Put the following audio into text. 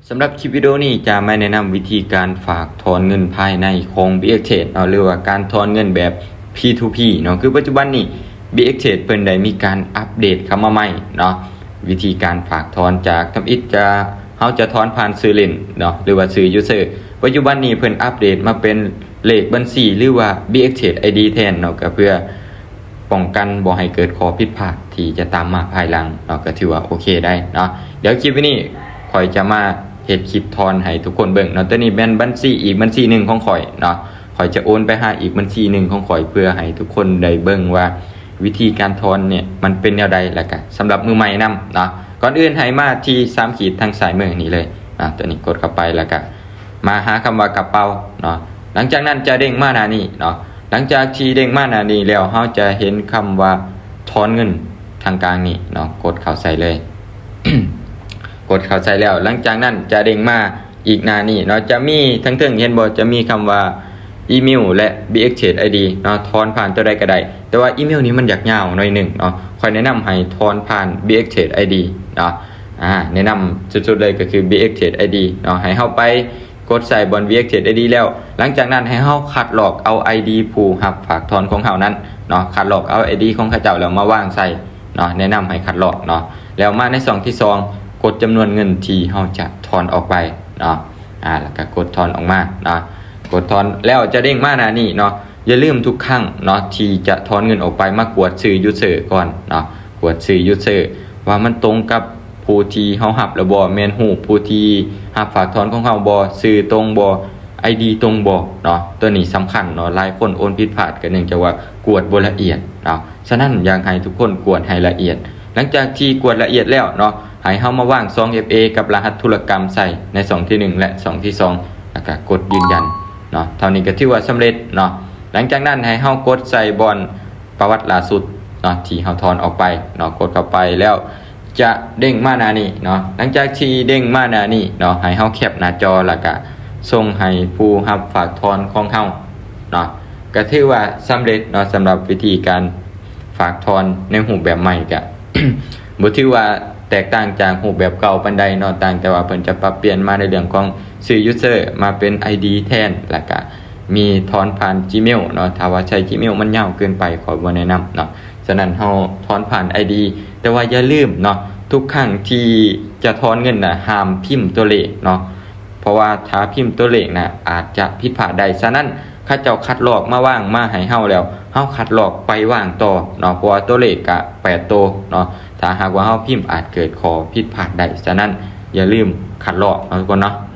ສຳລັບຄລິບວິດີໂອນີ້ຈະມາແນະນຳວິທີການຝາກຖອນເງິນພາຍໃນຂອງ BXTrade ເນາະ ຫຼືວ່າການຖອນເງິນແບບ P to P ເນາະ. ຄືປັດຈຸບັນນີ້ BXTrade ເພິ່ນໄດ້ມີການອັບເດດເຂົ້າມາໃໝ່ເນາະ ວິທີການຝາກຖອນຈາກ ທຳອິດຈະ ເຮົາຈະຖອນຜ່ານຊື່ຫຼິ້ນເນາະ ຫຼືວ່າຊື່ user. ປັດຈຸບັນນີ້ເພິ່ນອັບເດດມາເປັນເລກບັນຊີ ຫຼືວ່າ BXTrade ID ແທນເນາະ ກໍເພື່ອປ້ອງກັນບໍ່ໃຫ້ເກີດຂໍ້ຜິດພາດທີ່ຈະຕາມມາພາຍຫຼັງເນາະ ກໍຖືວ່າໂອເຄໄດ້ເນາະ. ດຽວຄລິບນີ້ຂ້ອຍຈະມາເຮັດຄລິບຖອນໃຫ້ທຸກຄົນເບິ່ງເນາະ. ຕົວນີ້ແມ່ນບັນຊີອີກບັນຊີໜຶ່ງຂອງຂ້ອຍເນາະ ຂ້ອຍຈະໂອນໄປຫາອີກບັນຊີໜຶ່ງຂອງຂ້ອຍ ເພື່ອໃຫ້ທຸກຄົນໄດ້ເບິ່ງວ່າວິທີການຖອນນີ້ມັນເປັນແນວໃດ ແລ້ວກະສຳລັບມືໃໝ່ນຳເນາະ. ກ່ອນອື່ນໃຫ້ມາທີ່ສາມຂີດທາງຊ້າຍມືນີ້ເລີຍເນາະ ຕົວນີ້ກົດເຂົ້າໄປ ແລ້ວກະມາຫາຄຳວ່າກະເປົາເນາະ. ຫຼັງຈາກນັ້ນຈະເດ້ງມາໜ້ານີ້ເນາະ. ຫຼັງຈາກທີ່ເດ້ງມາໜ້ານີ້ແລ້ວ ເຮົາຈະເຫັນຄຳວ່າຖອນເງິນທາງກາງນີ້ເນາະ ກົດເຂົ້າໃສ່ເລີຍ ກົດເຂົ້າໃສ່ແລ້ວ ຫຼັງຈາກນັ້ນຈະເດ້ງມາ ອີກໜ້ານີ້ເນາະ ຈະມີທາງເທິງ ເຫັນບໍ່ ຈະມີຄຳວ່າອີເມວ ແລະ BXTrade ID ເນາະ ຖອນຜ່ານຕົວໃດກໍໄດ້ ແຕ່ວ່າອີເມວນີ້ມັນຢາກຍາວໜ້ອຍໜຶ່ງເນາະ. ຂ້ອຍແນະນຳໃຫ້ຖອນຜ່ານ BXTrade ID ເນາະ ອາ ແນະນຳສຸດໆເລີຍກໍຄື BXTrade ID ເນາະ. ໃຫ້ເຮົາໄປກົດໃສ່ບ່ອນ BXTrade ID ແລ້ວ ຫຼັງຈາກນັ້ນໃຫ້ເຮົາຄັດລອກເອົາ ID ຜູ້ຮັບຝາກຖອນຂອງເຮົານັ້ນເນາະ ຄັດລອກເອົາ ID ຂອງເຂົາເຈົ້າແລ້ວມາວາງໃສ່ເນາະ ແນະນຳໃຫ້ຄັດລອກເນາະ. ແລ້ວມາໃນຊ່ອງທີສອງ ກົດຈຳນວນເງິນທີ່ເຮົາຈະຖອນອອກໄປເນາະ ອາ ແລ້ວກໍກົດຖອນອອກມາເນາະ. ກົດຖອນແລ້ວຈະເດ້ງມາໜ້ານີ້ເນາະ. ຢ່າລືມທຸກຄັ້ງເນາະ ທີ່ຈະຖອນເງິນອອກໄປ ມາກວດຊື່ user ກ່ອນເນາະ ກວດຊື່ user ວ່າມັນຕົງກັບຜູ້ທີ່ເຮົາຮັບແລ້ວບໍ່ ແມ່ນຮູບຜູ້ທີ່ຮັບຝາກຖອນຂອງເຮົາບໍ່ ຊື່ຕົງບໍ່ ID ຕົງບໍ່ເນາະ. ຕົວນີ້ສຳຄັນເນາະ ຫຼາຍຄົນໂອນຜິດພາດ ກໍເນື່ອງຈາກວ່າກວດບໍ່ລະອຽດເນາະ. ສະນັ້ນຢາກໃຫ້ທຸກຄົນກວດໃຫ້ລະອຽດ. ຫຼັງຈາກທີ່ກວດລະອຽດແລ້ວເນາະ ໃຫ້ເຮົາມາວາງສອງ FA ກັບລະຫັດທຸລະກຳໃສ່ໃນຊ່ອງທີໜຶ່ງ ແລະ ຊ່ອງທີສອງ ແລ້ວກໍກົດຢືນຢັນເນາະ. ເທົ່ານີ້ກໍຖືວ່າສຳເລັດເນາະ. ຫຼັງຈາກນັ້ນໃຫ້ເຮົາກົດໃສ່ບ່ອນປະຫວັດລ່າສຸດເນາະ ທີ່ເຮົາຖອນອອກໄປເນາະ ກົດເຂົ້າໄປແລ້ວຈະເດ້ງມາໜ້ານີ້ເນາະ. ຫຼັງຈາກທີ່ເດ້ງມາໜ້ານີ້ເນາະ ໃຫ້ເຮົາແຄປໜ້າຈໍ ແລ້ວກະສົ່ງໃຫ້ຜູ້ຮັບຝາກຖອນຂອງເຮົາເນາະ ກະຖືວ່າສຳເລັດເນາະ. ສຳລັບວິທີການຝາກຖອນໃນຮູບແບບໃໝ່ ກະບໍ່ຖືວ່າແຕກຕ່າງຈາກຮູບແບບເກົ່າປານໃດເນາະ ຕ່າງແຕ່ວ່າເພິ່ນຈະປັບປ່ຽນມາໃນເລື່ອງຂອງຊື່ user ມາເປັນ ID ແທນ ແລ້ວກະ ມີຖອນຜ່ານ Gmail ເນາະ. ຖ້າວ່າໃຊ້ Gmail ມັນຍາວເກີນໄປ ຂໍບໍ່ແນະນຳເນາະ. ສະນັ້ນເຮົາຖອນຜ່ານ ID ແຕ່ວ່າຢ່າລືມເນາະ ທຸກຄັ້ງທີ່ຈະຖອນເງິນນະ ຫ້າມພິມຕົວເລກເນາະ ເພາະວ່າຖ້າພິມຕົວເລກນະ ອາດຈະຜິດພາດໄດ້. ສະນັ້ນເຂົາເຈົ້າຄັດລອກມາວາງມາໃຫ້ເຮົາແລ້ວ ເຮົາຄັດລອກໄປວາງຕໍ່ເນາະ ເພາະວ່າຕົວເລກກະແປດໂຕເນາະ. ຖ້າຫາກວ່າເຮົາພິມອາດເກີດຂໍ້ຜິດພາດໄດ້. ສະນັ້ນຢ່າລືມຄັດລອກເນາະ ທຸກຄົນເນາະ.